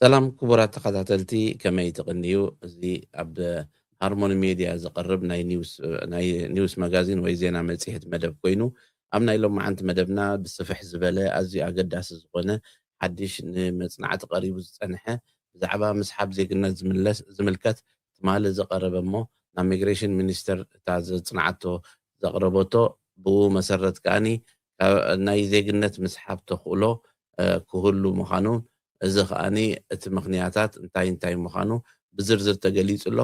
ሰላም ክቡራት ተኸታተልቲ፣ ከመይ ትቕንዩ? እዚ ኣብ ሃርሞኒ ሜድያ ዝቐርብ ናይ ኒውስ፣ ናይ ኒውስ መጋዚን ወይ ዜና መጽሔት መደብ ኮይኑ፣ ኣብ ናይ ሎማዓንቲ መደብና ብስፍሕ ዝበለ ኣዝዩ ኣገዳሲ ዝኾነ ሓድሽ ንመጽናዕቲ ቀሪቡ ዝጸንሐ ብዛዕባ ምስሓብ ዜግነት ዝምለስ፣ ዝምልከት ትማሊ ዝቐረበ እሞ ናብ ሚግሬሽን ሚኒስተር እታ ዘጽንዓቶ ዘቕረበቶ ብኡ መሰረት ከኣኒ ካብ ናይ ዜግነት ምስሓብ ተኽእሎ፣ እ፣ ክህሉ ምዃኑ፣ እዚ ከኣኒ እቲ ምኽንያታት እንታይ እንታይ ምዃኑ ብዝርዝር ተገሊጹ ኣሎ።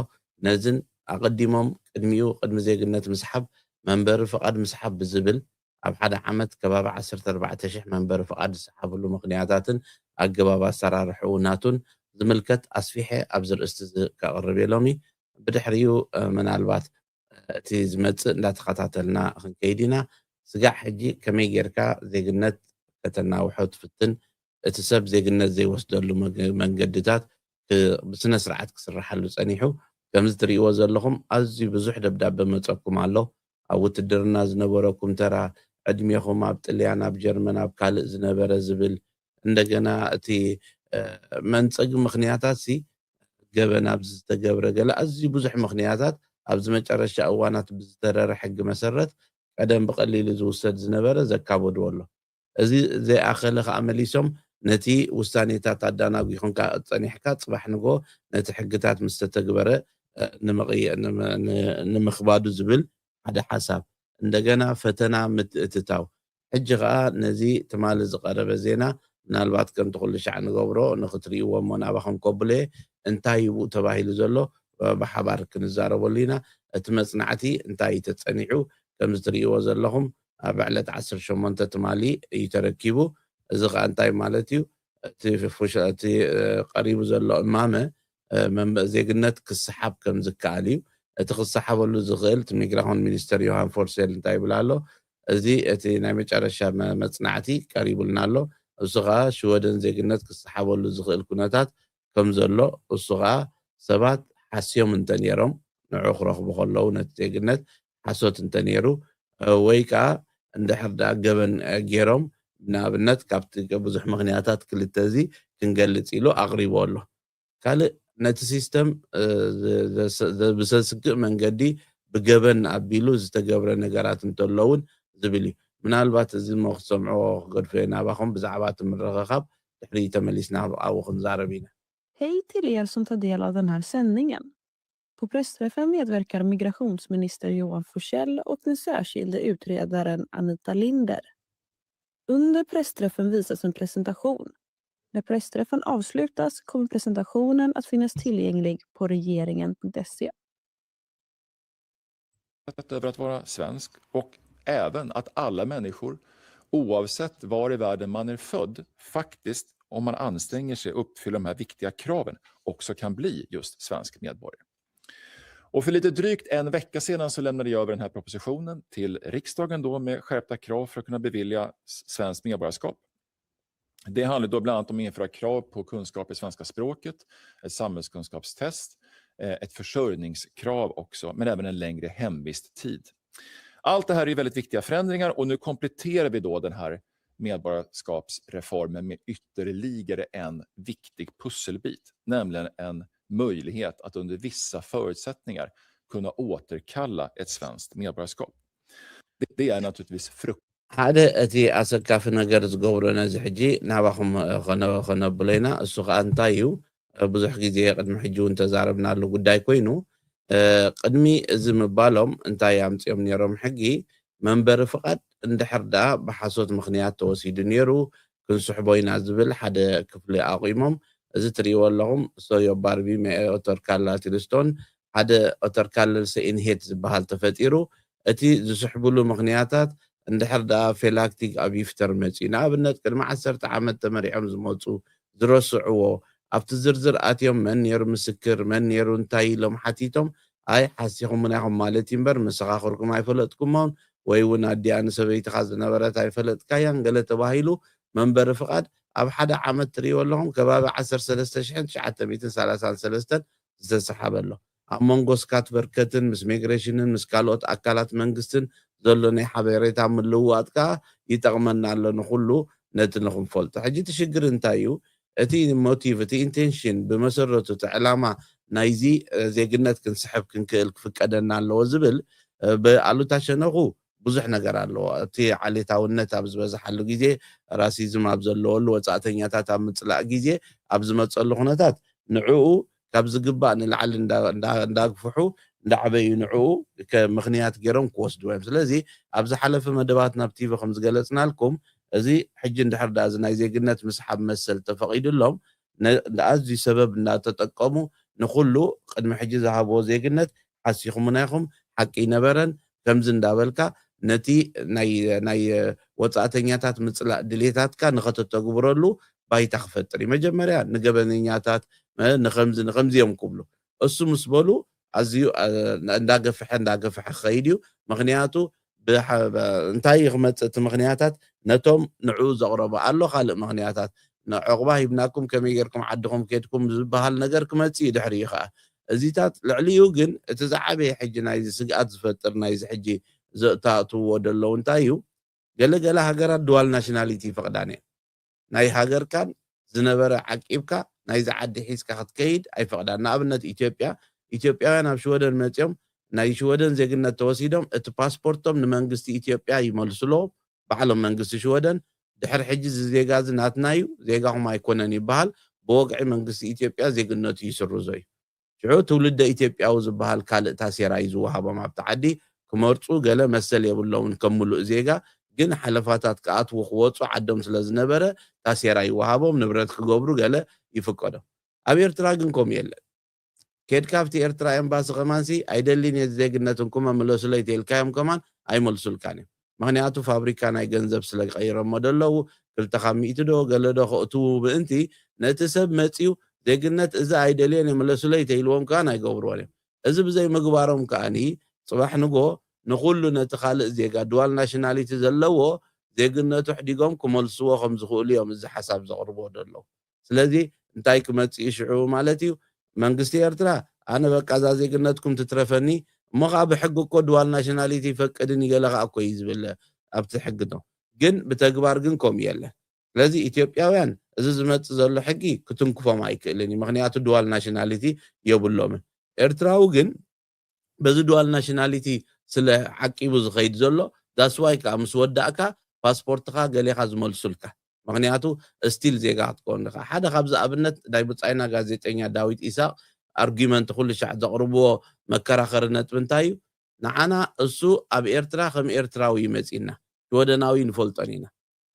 ነዝን ኣቐዲሞም ቅድሚኡ ቅድሚ ዜግነት ምስሓብ መንበሪ ፍቓድ ምስሓብ ብዝብል ኣብ ሓደ ዓመት ከባቢ ዓሰርተ ኣርባዕተ ሽሕ መንበሪ ፍቓድ ዝሰሓብሉ ምኽንያታትን ኣገባብ ኣሰራርሕኡ ናቱን ዝምልከት ኣስፊሐ ኣብዚ ርእስቲ እዚ ከቕርብ እየ ሎሚ። ብድሕሪኡ፣ እ፣ ምናልባት እቲ ዝመጽእ እንዳተኸታተልና ክንከይድ ኢና። ስጋዕ ሕጂ ከመይ ጌርካ ዜግነት ከተናውሖ ትፍትን? እቲ ሰብ ዜግነት ዘይወስደሉ መገ-፣ መንገድታት ክ-፣ ብስነ ስርዓት ክስርሓሉ ጸኒሑ። ከምዚ ትርእይዎ ዘለኹም ኣዝዩ ብዙሕ ደብዳበ መጸኩም ኣሎ። ኣብ ውትድርና ዝነበረኩም ተራ፣ ዕድሜኹም ኣብ ጥልያን፣ ኣብ ጀርመን፣ ኣብ ካልእ ዝነበረ ዝብል፣ እንደገና እቲ፣ እ፣ መንጸጊ ምኽንያታት ሲ ገበን ኣብዚ ዝተገብረ ገለ ኣዝዩ ብዙሕ ምኽንያታት ኣብዚ መጨረሻ እዋናት ብዝተረረ ሕጊ መሰረት ቀደም ብቐሊሉ ዝውሰድ ዝነበረ ዘካበድዎ ኣሎ። እዚ ዘይኣኸለ ከኣ መሊሶም ነቲ ውሳኔታት ኣዳናጒኹንካ ጸኒሕካ ጽባሕ ንግሆ ነቲ ሕግታት ምስ ተተግበረ፣ እ፣ ንምቕየ-፣ ንመ-፣ ን-፣ ንምኽባዱ ዝብል ሓደ ሓሳብ። እንደገና ፈተና ምትእትታው። ሕጂ ኸኣ ነዚ ትማሊ ዝቐረበ ዜና ምናልባት ከምቲ ኩሉ ሻዕ ንገብሮ ንኽትርእይዎ እሞ ናባኹም ከብሎ እየ። እንታይ እዩ ብኡ ተባሂሉ ዘሎ ብሓባር ክንዛረበሉ ኢና። እቲ መጽናዕቲ እንታይ እዩ ተጸኒዑ? ከምዚ ትርእይዎ ዘለኹም ኣብ ዕለት ዓሰርተ ሸሞንተ ትማሊ እዩ ተረኪቡ። እዚ ኸኣ እንታይ ማለት እዩ? እቲ ፍሽ-፣ እቲ፣ እ፣ ቀሪቡ ዘሎ እማመ፣ እ፣ መንበ-፣ ዜግነት ክሰሓብ ከም ዝከኣል እዩ። እቲ ክሰሓበሉ ዝኽእል እቲ ሚግራሆን ሚኒስተር ዮሃን ፎርሴል እንታይ ይብል ኣሎ? እዚ እቲ ናይ መጨረሻ መ-፣ መጽናዕቲ ቀሪቡልና ኣሎ። እሱ ኸኣ ሽወደን ዜግነት ክሰሓበሉ ዝኽእል ኩነታት ከም ዘሎ፣ እሱ ኸኣ ሰባት ሓስዮም እንተ ነይሮም፣ ንዑ ክረኽቡ ከለዉ ነቲ ዜግነት ሓሶት እንተ ነይሩ፣ እ፣ ወይ ከኣ እንድሕር ደኣ ገበን፣ እ፣ ገይሮም፣ ንኣብነት ካብቲ ብዙሕ ምኽንያታት ክልተ እዚ ክንገልጽ ኢሉ ኣቕሪቡ ኣሎ። ካልእ ነቲ ሲስተም፣ እ፣ ዘ-፣ ዘ-፣ ዘ-፣ ብዘስግእ መንገዲ ብገበን ኣቢሉ ዝተገብረ ነገራት እንተሎ እውን ዝብል እዩ። ምናልባት እዚ እሞ ክትሰምዕዎ ክገድፎ እየ ናባኹም። ብዛዕባ እቲ ምርኽኻብ ድሕሪ ተመሊስና ኣብኡ ክንዛረብ ኢና። Hej till er som tar del av den här sändningen. På pressträffen medverkar migrationsminister Johan Forssell och den särskilde utredaren Anita Linder. Under pressträffen visas en presentation. När pressträffen avslutas kommer presentationen att finnas tillgänglig på regeringens punkt se. Över att vara svensk och även att alla människor, oavsett var i världen man är född, faktiskt, om man anstränger sig och uppfyller de här viktiga kraven, också kan bli just svensk medborgare. Och för lite drygt en vecka sedan så lämnade jag över den här propositionen till riksdagen då med skärpta krav för att kunna bevilja s-, svenskt medborgarskap. Det handlar då bland annat om att införa krav på kunskaper i svenska språket, ett samhällskunskapstest, eh, ett försörjningskrav också, men även en längre hemvisttid. Allt det här är väldigt viktiga förändringar och nu kompletterar vi då den här medborgarskapsreformen med ytterligare en viktig pusselbit, nämligen en möjlighet att under vissa förutsättningar kunna återkalla ett svenskt medborgarskap. Det, det är naturligtvis fruktansvärt. ሓደ እቲ ኣሰካፊ ነገር ዝገብሮ ነዚ ሕጂ ናባኹም፣ እ፣ ከነ-፣ ከነብሎ ኢና። እሱ ኸኣ እንታይ እዩ? እ፣ ብዙሕ ግዜ ቅድሚ ሕጂ እውን ተዛረብናሉ ጉዳይ ኮይኑ፣ እ፣ ቅድሚ እዚ ምባሎም እንታይ ኣምጺኦም ነይሮም ሕጊ? መንበሪ ፍቓድ እንድሕር ደኣ ብሓሶት ምኽንያት ተወሲዱ ነይሩ፣ ክንስሕቦ ኢና ዝብል ሓደ ክፍሊ ኣቑሞም። እዚ ትርእይዎ ኣለኹም፣ ሶዮ ባርቢ፣ ሜ-፣ ኦተርካላ ቲልስቶን፣ ሓደ ኦተርካላ ሰኢንሄት ዝበሃል ተፈጢሩ። እቲ ዝስሕብሉ ምኽንያታት እንድሕር ደኣ ፌላክቲግ ኣብ ይፍተር መጺኡ፣ ንኣብነት ቅድሚ ዓሰርተ ዓመት ተመሪዖም ዝመጹ ዝረስዕዎ፣ ኣብቲ ዝርዝር ኣትዮም መን ነይሩ ምስክር፣ መን ነይሩ እንታይ ኢሎም ሓቲቶም፣ ኣይ ሓሲኹምና ኢኹም ማለት እዩ እምበር መሰኻኽርኩም ኣይፈለጥኩሞን፣ ወይ እውን ኣዲኣ ንሰበይትኻ ዝነበረት ኣይፈለጥካያን ገለ ተባሂሉ መንበሪ ፍቓድ ኣብ ሓደ ዓመት ትርእይዎ ኣለኹም ከባቢ ዓሰርተ ሰለስተ ሽሕን ትሽዓተ ሚእትን ሰላሳን ሰለስተን ዝተሰሓበ ኣሎ። ኣብ መንጎ ስካት በርከትን ምስ ሚግሬሽንን ምስ ካልኦት ኣካላት መንግስትን ዘሎ ናይ ሓበሬታ ምልውዋጥ ከኣ ይጠቕመና ኣሎ ንኹሉ ነቲ ንኽንፈልጦ። ሕጂ እቲ ሽግር እንታይ እዩ? እቲ ሞቲቭ፣ እቲ ኢንቴንሽን፣ ብመሰረቱ እቲ ዕላማ ናይዚ ዜግነት ክንስሕብ ክንክእል ክፍቀደና ኣለዎ ዝብል ብኣሉታ ሸነኹ ብዙሕ ነገር ኣለዎ። እቲ ዓሌታውነት ኣብ ዝበዝሓሉ ግዜ፣ ራሲዝም ኣብ ዘለወሉ፣ ወፃእተኛታት ኣብ ምፅላእ ግዜ ኣብ ዝመፀሉ ኩነታት ንዕኡ ካብ ዝግባእ ንላዕሊ እንዳግፍሑ እንዳዓበዩ ንዕኡ ምክንያት ገይሮም ክወስድዎ እዮም። ስለዚ ኣብ ዝሓለፈ መደባት ናብ ቲቪ ከም ዝገለፅናልኩም፣ እዚ ሕጂ እንድሕር ዳ እዚ ናይ ዜግነት ምስሓብ መሰል ተፈቒዱሎም ኣዝዩ ሰበብ እንዳተጠቀሙ ንኩሉ ቅድሚ ሕጂ ዝሃብዎ ዜግነት ሓሲኹምና ኢኹም፣ ሓቂ ይነበረን፣ ከምዚ እንዳበልካ ነቲ ናይ ወፃእተኛታት ምፅላእ ድሌታትካ ንኸተተግብረሉ ባይታ ክፈጥር እዩ። መጀመርያ ንገበነኛታት ንከምዚ ንከምዚ እዮም ክብሉ፣ እሱ ምስ በሉ ኣዝዩ እንዳገፍሐ እንዳገፍሐ ክኸይድ እዩ። ምክንያቱ እንታይ ክመፅእ እቲ ምክንያታት ነቶም ንዕኡ ዘቕረቡ ኣሎ ካልእ ምክንያታት፣ ንዕቑባ ሂብናኩም ከመይ ጌርኩም ዓድኹም ኬድኩም ዝበሃል ነገር ክመፅእ እዩ። ድሕሪኡ ከዓ እዚታት ልዕሊኡ ግን እቲ ዝዓበየ ሕጂ ናይዚ ስግኣት ዝፈጥር ናይዚ ሕጂ ዘእታእትዎ ደለዉ እንታይ እዩ? ገለ ገለ ሃገራት ድዋል ናሽናሊቲ ይፈቕዳን እየን። ናይ ሃገርካን ዝነበረ ዓቂብካ ናይዚ ዓዲ ሒዝካ ክትከይድ ኣይፈቕዳን። ንኣብነት ኢትዮጵያ፣ ኢትዮጵያውያን ኣብ ሽወደን መፂኦም ናይ ሽወደን ዜግነት ተወሲዶም እቲ ፓስፖርቶም ንመንግስቲ ኢትዮጵያ ይመልስሎ ባዕሎም መንግስቲ ሽወደን። ድሕሪ ሕጂ እዚ ዜጋ እዚ ናትና እዩ፣ ዜጋኹም ኣይኮነን ይበሃል። ብወግዒ መንግስቲ ኢትዮጵያ ዜግነቱ ይስርዞ እዩ። ሽዑ ትውልደ ኢትዮጵያዊ ዝበሃል ካልእ ታሴራ እዩ ዝወሃቦም ኣብቲ ዓዲ። ክመርፁ ገለ መሰል የብሎምን ከም ምሉእ ዜጋ፣ ግን ሓለፋታት ክኣትዉ ክወፁ ዓዶም ስለ ዝነበረ ታሴራ ይወሃቦም፣ ንብረት ክገብሩ ገለ ይፍቀዶም። ኣብ ኤርትራ ግን ከምኡ የለን። ኬድካ ኣብቲ ኤርትራ ኤምባሲ ከማንሲ ኣይደልን እየ ዜግነት እንኩመ ምለሱለይ ተልካዮም ከማን ኣይመልሱልካን እዮም። ምክንያቱ ፋብሪካ ናይ ገንዘብ ስለ ቀይሮሞ ደለዉ ክልተ ካብ ሚእቲ ዶ ገለ ዶ ከእትዉ ምእንቲ ነቲ ሰብ መፅዩ ዜግነት እዚ ኣይደልዮን እየ ምለሱለይ ተይልዎም ከማን ኣይገብርዎን እዮም። እዚ ብዘይ ምግባሮም ከኣኒ ፅባሕ ንጎ ንኩሉ ነቲ ካልእ ዜጋ ድዋል ናሽናሊቲ ዘለዎ ዜግነቱ ኣሕዲጎም ክመልስዎ ከም ዝኽእሉ እዮም እዚ ሓሳብ ዘቕርብዎ ዘለዉ። ስለዚ እንታይ ክመጽእ እዩ ሽዑ ማለት እዩ? መንግስቲ ኤርትራ ኣነ በቃ እዛ ዜግነትኩም ትትረፈኒ እሞ ከዓ ብሕጊ እኮ ድዋል ናሽናሊቲ ይፈቅድን ይገለ ከዓ እኮ እዩ ዝብል ኣብቲ ሕጊ ነው። ግን ብተግባር ግን ከምኡ የለን። ስለዚ ኢትዮጵያውያን እዚ ዝመጽእ ዘሎ ሕጊ ክትንክፎም ኣይክእልን እዩ። ምክንያቱ ድዋል ናሽናሊቲ የብሎምን። ኤርትራዊ ግን በዚ ድዋል ናሽናሊቲ ስለ ዓቂቡ ዝኸይድ ዘሎ that's why ከዓ ምስ ወዳእካ ፓስፖርትኻ ገሌኻ ዝመልሱልካ። ምክንያቱ ስቲል ዜጋ ክትከውን ኢኻ። ሓደ ካብዚ ኣብነት ናይ ብጻይና ጋዜጠኛ ዳዊት ኢሳቅ ኣርጊመንት ኩሉ ሻዕ ዘቕርብዎ መከራኸሪ ነጥቢ እንታይ እዩ? ንዓና እሱ ኣብ ኤርትራ ከም ኤርትራዊ እዩ መጺና፣ ሽወደናዊ ንፈልጦን ኢና።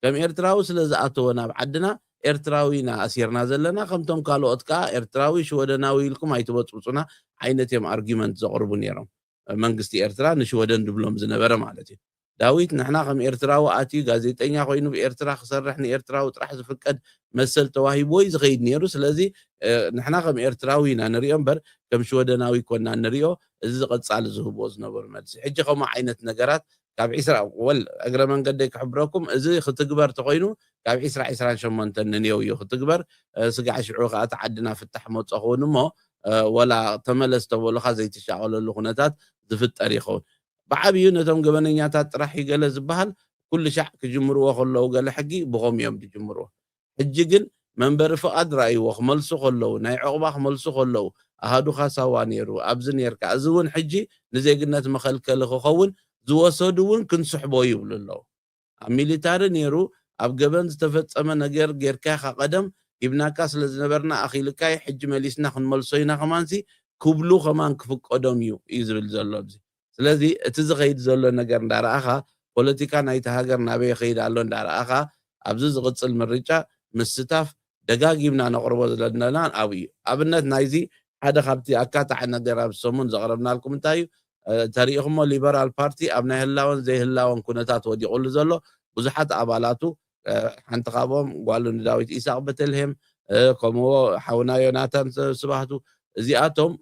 ከም ኤርትራዊ ስለ ዝኣተወ ናብ ዓድና ኤርትራዊ ኢና ኣሲርና ዘለና፣ ከምቶም ካልኦት ከኣ ኤርትራዊ ሽወደናዊ ኢልኩም ኣይትበጽብጹና ዓይነት እዮም ኣርጊመንት ዘቕርቡ ነይሮም። መንግስቲ ኤርትራ ንሽወደን ድብሎም ዝነበረ ማለት እዩ። ዳዊት ንሕና ከም ኤርትራዊ ኣትዩ ጋዜጠኛ ኮይኑ ብኤርትራ ክሰርሕ ንኤርትራዊ ጥራሕ ዝፍቀድ መሰል ተዋሂብዎ እዩ ዝኸይድ ነይሩ። ስለዚ ንሕና ከም ኤርትራዊ ኢና ንሪኦ እምበር ከም ሽወደናዊ ኮና ንሪኦ። እዚ ዝቐጻሊ ዝህብዎ ዝነበሩ መልሲ ሕጂ ከምኡ ዓይነት ነገራት ካብ ዒስራ ወል እግረ መንገደይ ክሕብረኩም እዚ ክትግበር ተኮይኑ ካብ ዒስራ ዒስራን ሸሞንተን ንንየው እዩ ክትግበር። ስጋዕ ሽዑ ከዓ እቲ ዓድና ፍታሕ መፆ ክውን እሞ ወላ ተመለስ ተበሉካ ዘይትሻቐለሉ ኩነታት ዝፍጠር ይኸውን። ብዓብዩ ነቶም ገበነኛታት ጥራሕ ይገለ ዝበሃል ኩሉ ሻዕ ክጅምርዎ ከለዉ ገለ ሕጊ ብኸም እዮም ዝጅምርዎ። ሕጂ ግን መንበሪ ፍቓድ ረኣይዎ ክመልሱ ከለዉ ናይ ዕቑባ ክመልሱ ከለዉ ኣሃዱኻ ሳዋ ነይሩ ኣብዚ ነርካ እዚ እውን ሕጂ ንዜግነት መኸልከሊ ክኸውን ዝወሰዱ እውን ክንስሕቦ ይብሉ ኣለዉ። ኣብ ሚሊታሪ ነይሩ ኣብ ገበን ዝተፈጸመ ነገር ጌርካ ኢኻ ቀደም ሂብናካ ስለ ዝነበርና ኣኺልካይ ሕጂ መሊስና ክንመልሶ ኢና ከማንሲ ክብሉ ከማን ክፍቀዶም እዩ እዩ ዝብል ዘሎ ኣብዚ። ስለዚ እቲ ዝኸይድ ዘሎ ነገር እንዳረኣኻ ፖለቲካ ናይቲ ሃገር ናበይ ይኸይድ ኣሎ እንዳረኣኻ ኣብዚ ዝቕጽል ምርጫ ምስታፍ ደጋጊምና ነቕርቦ ዘለናን ኣብኡ እዩ። ኣብነት ናይዚ ሓደ ካብቲ ኣካታዒ ነገር ኣብ ሰሙን ዘቕረብናልኩም እንታይ እዩ? ተሪኢኹሞ ሊበራል ፓርቲ ኣብ ናይ ህላወን ዘይህላወን ኩነታት ወዲቑሉ ዘሎ ብዙሓት ኣባላቱ ሓንቲ ካብኦም ጓሉ ንዳዊት ኢሳቅ በተልሄም ከምኡ ሓውና ዮናታን ስባህቱ እዚኣቶም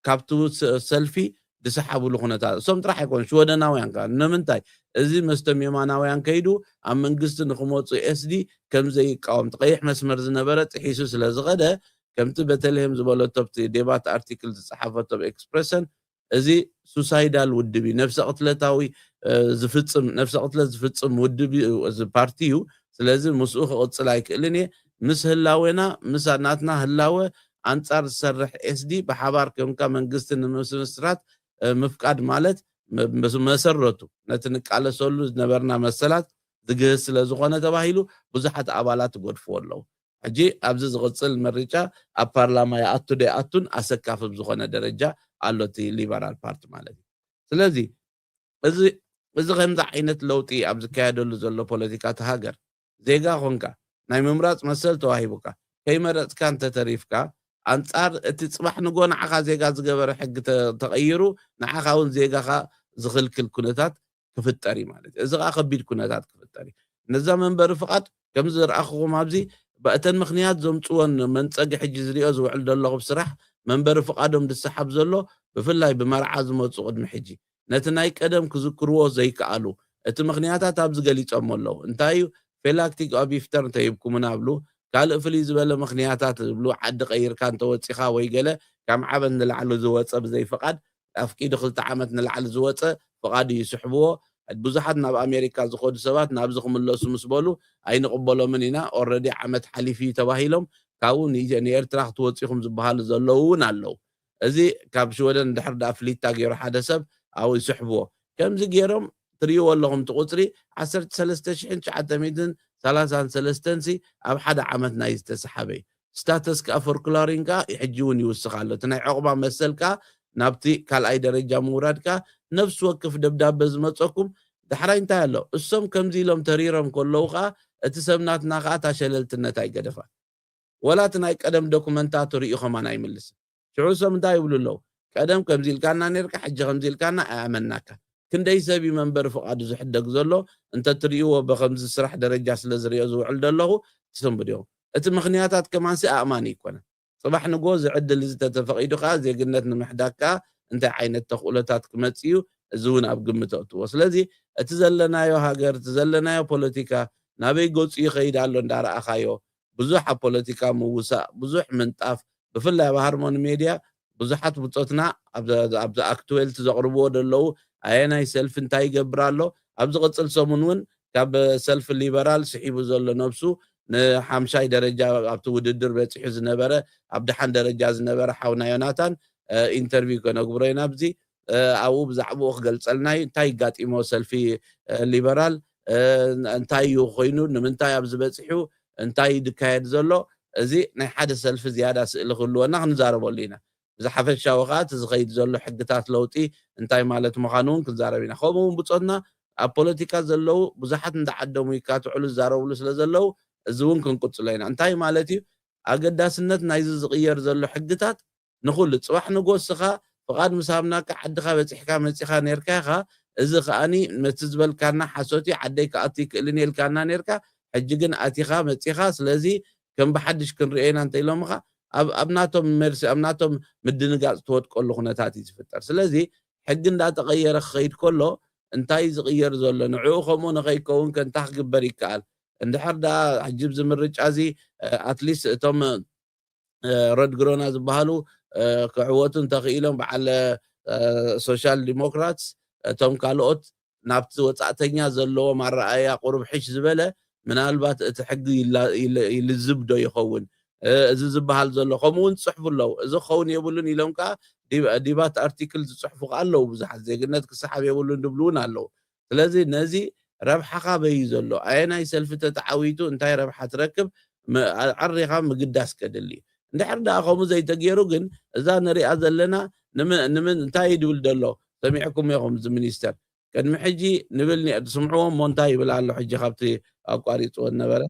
ካብቲ ሰልፊ ዝሰሓብሉ ኩነታት እሶም ጥራሕ ኣይኮኑ ሽወደናውያን ከዓ ንምንታይ እዚ መስቶም የማናውያን ከይዱ ኣብ መንግስቲ ንክመፁ ኤስዲ ከም ዘይቃወም እቲ ቀይሕ መስመር ዝነበረ ጥሒሱ ስለ ዝኸደ ከምቲ በተልሄም ዝበለቶ ኣብቲ ዴባት ኣርቲክል ዝፀሓፈቶ ኣብ ኤክስፕረሰን እዚ ሱሳይዳል ውድብ እዩ ነፍሰ ቅትለታዊ ዝፍፅም ነፍሰ ቅትለት ዝፍፅም ውድብ እዩ እዚ ፓርቲ እዩ ስለዚ ምስኡ ክቕፅል ኣይክእልን እየ ምስ ህላዌና፣ ምስ ናትና ህላወ ኣንጻር ዝሰርሕ ኤስዲ ብሓባር ኮንካ መንግስቲ ንምስምስራት፣ እ፣ ምፍቃድ ማለት መ-፣ መስ-፣ መሰረቱ ነቲ ንቃለሰሉ ዝነበርና መሰላት ዝግህስ ስለ ዝኾነ ተባሂሉ ብዙሓት ኣባላት ይገድፍዎ ኣለዉ። ሕጂ ኣብዚ ዝቕጽል ምርጫ ኣብ ፓርላማ ይኣቱ ዶ ይኣቱን ኣሰካፊ ኣብ ዝኾነ ደረጃ ኣሎ እቲ ሊበራል ፓርቲ ማለት እዩ። ስለዚ እዚ፣ እዚ ከምዚ ዓይነት ለውጢ ኣብ ዝካየደሉ ዘሎ ፖለቲካ እታ ሃገር፣ ዜጋ ኾንካ፣ ናይ ምምራጽ መሰል ተዋሂቡካ፣ ከይመረጽካ እንተተሪፍካ፣ ኣንጻር እቲ ጽባሕ ንጎ ንዓኻ ዜጋ ዝገበረ ሕጊ ተ-፣ ተቐይሩ፣ ንዓኻ እውን ዜጋኻ ዝኽልክል ኩነታት ክፍጠር እዩ ማለት እዩ። እዚ ኸኣ ከቢድ ኩነታት ክፍጠር እዩ። ነዛ መንበሪ ፍቓድ ከም ዝረኣኹኹም ኣብዚ፣ ብ-፣ እተን ምኽንያት ዘምጽወን መንጸጊ ሕጂ ዝሪኦ ዝውዕል ዘለኹ ብስራሕ መንበሪ ፍቓዶም ዝሰሓብ ዘሎ፣ ብፍላይ ብመርዓ ዝመጹ ቅድሚ ሕጂ፣ ነቲ ናይ ቀደም ክዝክርዎ ዘይከኣሉ፣ እቲ ምኽንያታት ኣብዚ ገሊጾሞ ኣለዉ። እንታይ እዩ? ፌላክቲክ ኦቢፍተር እንተሂብኩምና ኣብሉ፣ ካልእ ፍልይ ዝበለ ምኽንያታት ዝብሉ፣ ዓዲ ቀይርካ እንተወጺኻ ወይ ገለ ካብ ዓመት ንላዕሊ ዝወጸ ብዘይ ፍቓድ፣ ኣፍቂዱ ክልተ ዓመት ንላዕሊ ዝወጸ ፍቓዱ ይስሕብዎ። ብዙሓት ናብ ኣሜሪካ ዝኸዱ ሰባት ናብዚ ክምለሱ ምስ በሉ፣ ኣይንቕበሎምን ኢና፣ ኦረዲ ዓመት ሓሊፉ እዩ ተባሂሎም፣ ካብኡ ን-፣ ንኤርትራ ክትወጹ ኢኹም ዝበሃሉ ዘለዉ እውን ኣለዉ። እዚ ካብ ሽወደን ድሕር ደኣ ፍሊታ ገይሩ ሓደ ሰብ ኣብኡ ይስሕብዎ። ከምዚ ገይሮም ትርእይዎ ኣለኹም፣ እቲ ቁጽሪ ዓሰርተ ሰለስተ ሽሕን ትሽዓተ ሚእትን ሰላሳን ሰለስተን ሲ ኣብ ሓደ ዓመት ናይ ዝተሰሓበ እዩ። ስታተስ ከኣ ፎርክሎሪን ከኣ ሕጂ እውን ይውስኽ ኣሎ። እቲ ናይ ዕቑባ መሰል ከኣ ናብቲ ካልኣይ ደረጃ ምውራድ ከኣ ነፍሲ ወከፍ ደብዳበ ዝመጸኩም ዳሕራይ እንታይ ኣሎ? እሶም ከምዚ ኢሎም ተሪሮም ከለዉ ከኣ እቲ ሰብ ናትና ከኣ እታ ሸለልትነት ኣይገደፋን። ወላ እቲ ናይ ቀደም ዶኩመንታቱ ርእዩ ከማን ኣይምልስን። ሽዑ እሶም እንታይ ይብሉ ኣለዉ? ቀደም ከምዚ ኢልካና ኔርካ፣ ሕጂ ከምዚ ኢልካና ኣይኣመንናካን። ክንደይ ሰብ እዩ መንበሪ ፍቓዱ ዝሕደግ ዘሎ? እንተትርእይዎ ብከምዚ ስራሕ ደረጃ ስለ ዝርእዮ ዝውዕል ዘለኹ ትስንብድ ኢኹም። እቲ ምኽንያታት ከማንሲ ኣእማኒ ኣይኮነን። ጽባሕ ንግሆ እዚ ዕድል እዚ ተተፈቒዱ ከኣ ዜግነት ንምሕዳግ ከኣ እንታይ ዓይነት ተኽእሎታት ክመጽእ እዩ? እዚ እውን ኣብ ግምት ኣእትዎ። ስለዚ እቲ ዘለናዮ ሃገር፣ እቲ ዘለናዮ ፖለቲካ ናበይ ገጹ ይኸይድ ኣሎ እንዳረኣኻዮ፣ ብዙሕ ኣብ ፖለቲካ ምውሳእ፣ ብዙሕ ምንጣፍ፣ ብፍላይ ኣብ ሃርሞኒ ሜድያ ብዙሓት ብጾትና ኣብ፣ ኣብ ኣክትዌልቲ ዘቕርብዎ ዘለዉ ኣየናይ ሰልፊ እንታይ ይገብር ኣሎ፣ ኣብ ዝቕጽል ሰሙን እውን ካብ ሰልፊ ሊበራል ስሒቡ ዘሎ ነብሱ ንሓምሻይ ደረጃ ኣብቲ ውድድር በጺሑ ዝነበረ፣ ኣብ ደሓን ደረጃ ዝነበረ ሓውና ዮናታን፣ እ፣ ኢንተርቪው ከነግብሮ ኢና ኣብዚ። እ፣ ኣብኡ ብዛዕባኡ ክገልጸልና እዩ። እንታይ ይጋጢሞ ሰልፊ፣ እ፣ ሊበራል፣ እ፣ እንታይ እዩ ኮይኑ፣ ንምንታይ ኣብዚ በጺሑ፣ እንታይ እዩ ዝካየድ ዘሎ፣ እዚ ናይ ሓደ ሰልፊ ዝያዳ ስእሊ ክህልወና ክንዛረበሉ ኢና። ብዝሓፈሻዊ ከኣ እቲ ዝኸይድ ዘሎ ሕግታት ለውጢ እንታይ ማለት ምዃኑ እውን ክንዛረብ ኢና። ከምኡ እውን ብጾትና ኣብ ፖለቲካ ዘለዉ ብዙሓት እንዳዓደሙ ይካትዕሉ ዝዛረብሉ ስለ ዘለዉ፣ እዚ እውን ክንቅጽሎ ኢና። እንታይ ማለት እዩ? ኣገዳስነት ናይዚ ዝቕየር ዘሎ ሕግታት ንኹሉ ጽባሕ ንጎስኻ ፍቓድ ምስ ሃብናካ ዓድኻ በጺሕካ መጺኻ ኔርካ ኢኻ። እዚ ከኣኒ ነቲ ዝበልካና ሓሶት እዩ፣ ዓደይ ክኣቱ ይክእልን ኢልካና ኔርካ፣ ሕጂ ግን ኣቲኻ መጺኻ፣ ስለዚ ከም ብሓድሽ ክንርእዮ ኢና እንተኢሎምኻ፣ ኣብ፣ ኣብ ናቶም ሜርሲ፣ ኣብ ናቶም ምድንጋጽ ትወድቀሉ ኩነታት እዩ ዝፍጠር። ስለዚ ሕጊ እንዳተቐየረ ክኸይድ ከሎ እንታይ እዩ ዝቕየር ዘሎ? ንዕኡ ከምኡ ንኸይከውን ከ እንታይ ክግበር ይከኣል? እንድሕር ደኣ ሕጂ ኣብዚ ምርጫ እዚ፣ እ፣ ኣትሊስት እቶም እ፣ ረድ ግሮና ዝበሃሉ፣ እ፣ ክዕወቱ እንተኽኢሎም፣ በዓል፣ እ፣ ሶሻል ዲሞክራትስ፣ እቶም ካልኦት ናብቲ ወጻእተኛ ዘለዎም ኣረኣእያ ቁሩብ ሕሽ ዝበለ፣ ምናልባት እቲ ሕጊ ይላ-፣ ይል-፣ ይልዝብ ዶ ይኸውን? እ፣ እዚ ዝበሃል ዘሎ፣ ከምኡ እውን ዝጽሕፉ ኣለዉ። እዚ ክኸውን የብሉን ኢሎም ከኣ ዲባ-፣ ዲባት ኣርቲክል ዝጽሕፉ ከኣ ኣለዉ ብዙሓት። ዜግነት ክሰሓብ የብሉን ዝብሉ እውን ኣለዉ። ስለዚ ነዚ ረብሓኻ በይ እዩ ዘሎ? ኣየናይ ሰልፊ ተተዓዊቱ እንታይ ረብሓ ትረክብ? መ-፣ ኣ-፣ ኣሪኻ ምግዳስ ከድሊ እዩ። እንድሕር ደኣ ከምኡ ዘይተገይሩ ግን እዛ ንሪኣ ዘለና ንመ-፣ ንመን እንታይ እዩ ድብል ዘሎ? ሰሚዕኩም ኢኹም እዚ ሚኒስተር። ቅድሚ ሕጂ ንብል ኒ-፣ ትስምዕዎ እሞ እንታይ ይብል ኣሎ ሕጂ ካብቲ ኣቋሪጽዎ ዝነበረ?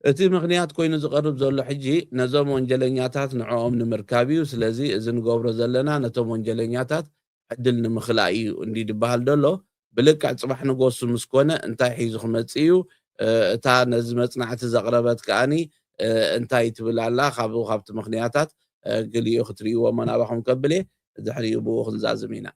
እቲ ምኽንያት ኮይኑ ዝቐርብ ዘሎ ሕጂ ነዞም ወንጀለኛታት ንዕኦም ንምርካብ እዩ። ስለዚ እዚ ንገብሮ ዘለና ነቶም ወንጀለኛታት ዕድል ንምኽላእ እዩ እንዲ ዝበሃል ዘሎ። ብልክዕ ጽባሕ ንጎሱ ምስ ኮነ እንታይ ሒዙ ክመጽእ እዩ? እ፣ እታ ነዚ መጽናዕቲ ዘቕረበት ከኣኒ እንታይ ትብል ኣላ? ካብኡ ካብቲ ምኽንያታት ገሊኡ ክትርእይዎ እሞ ናባኹም ከብል እየ። ድሕሪኡ ብኡ ክንዛዝም ኢና።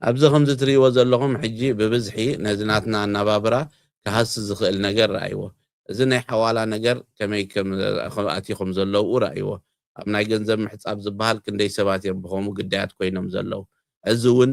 ኣብዚ ከምዚ ትርእይዎ ዘለኹም ሕጂ ብብዝሒ ነዚ ናትና ኣነባብራ ክሃሲ ዝኽእል ነገር ረኣይዎ። እዚ ናይ ሓዋላ ነገር ከመይ ከም ኣትዩ ከም ዘለውኡ ረኣይዎ። ኣብ ናይ ገንዘብ ምሕጻብ ዝበሃል ክንደይ ሰባት እዮም ብኸምኡ ግዳያት ኮይኖም ዘለዉ። እዚ እውን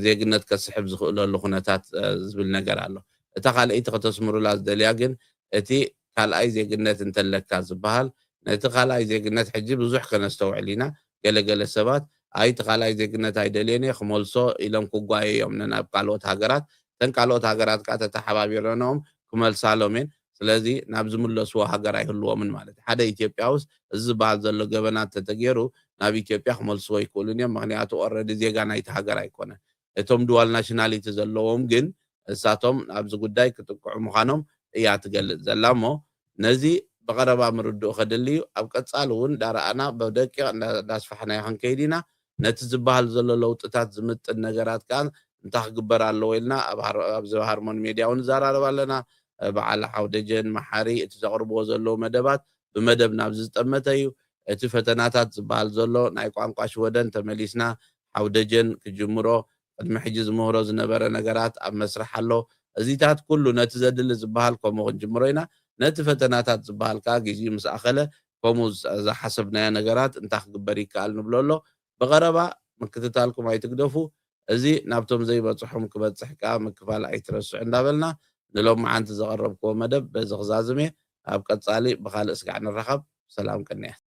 ዜግነት ከስሕብ ዝኽእለሉ ኩነታት ዝብል ነገር ኣሎ። እታ ካልኣይቲ ከተስምሩላ ዝደልያ ግን እቲ ካልኣይ ዜግነት እንተለካ ዝበሃል ነቲ ካልኣይ ዜግነት ሕጂ ብዙሕ ከነስተውዕል ኢና። ገለገለ ሰባት ኣይ እቲ ካልኣይ ዜግነት ኣይደልየን እየ ክመልሶ ኢሎም ክጓየ እዮም ነናብ ካልኦት ሃገራት። እተን ካልኦት ሃገራት ከዓ ተተሓባቢረንኦም ክመልሳሎም እየን። ስለዚ ናብ ዝምለስዎ ሃገር ኣይህልዎምን ማለት እዩ። ሓደ ኢትዮጵያ ውስጥ እዚ ዝበሃል ዘሎ ገበናት ተተገይሩ ናብ ኢትዮጵያ ክመልስዎ ይክእሉን እዮም። ምክንያቱ ኦረዲ ዜጋ ናይቲ ሃገር ኣይኮነን። እቶም ድዋል ናሽናሊቲ ዘለዎም ግን እሳቶም ኣብዚ ጉዳይ ክጥቅዑ ምዃኖም እያ ትገልጽ ዘላ እሞ ነዚ ብቐረባ ምርድኡ ከድሊ እዩ። ኣብ ቀጻሊ እውን ዳርኣና ብደቂቕ እንዳስፋሕናዮ ክንከይድ ኢና። ነቲ ዝበሃል ዘሎ ለውጥታት ዝምጥን ነገራት ከዓ እንታይ ክግበር ኣለዎ ኢልና ኣብዚ ሃርሞን ሜድያ እውን ንዘራረብ ኣለና። በዓል ሓው ደጀን መሓሪ እቲ ዘቕርብዎ ዘለዉ መደባት ብመደብ ናብዚ ዝጠመተ እዩ። እቲ ፈተናታት ዝበሃል ዘሎ ናይ ቋንቋ ሽወደን ተመሊስና ሓው ደጀን ክጅምሮ ቅድሚ ሕጂ ዝምህሮ ዝነበረ ነገራት ኣብ መስርሕ ኣሎ። እዚታት ኩሉ ነቲ ዘድሊ ዝበሃል ከምኡ ክንጅምሮ ኢና። ነቲ ፈተናታት ዝበሃል ከዓ ግዜኡ ምስ ኣኸለ ከምኡ ዝሓሰብናዮ ነገራት እንታይ ክግበር ይከኣል ንብሎ ኣሎ። ብቐረባ ምክትታልኩም ኣይትግደፉ። እዚ ናብቶም ዘይበፅሖም ክበፅሕ ከዓ ምክፋል ኣይትረስዑ እንዳበልና ንሎም መዓንቲ ዘቐረብክዎ መደብ በዚ ክዛዝም እየ። ኣብ ቀፃሊ ብካልእ ስጋዕ ንራኸብ። ሰላም ቅንያት።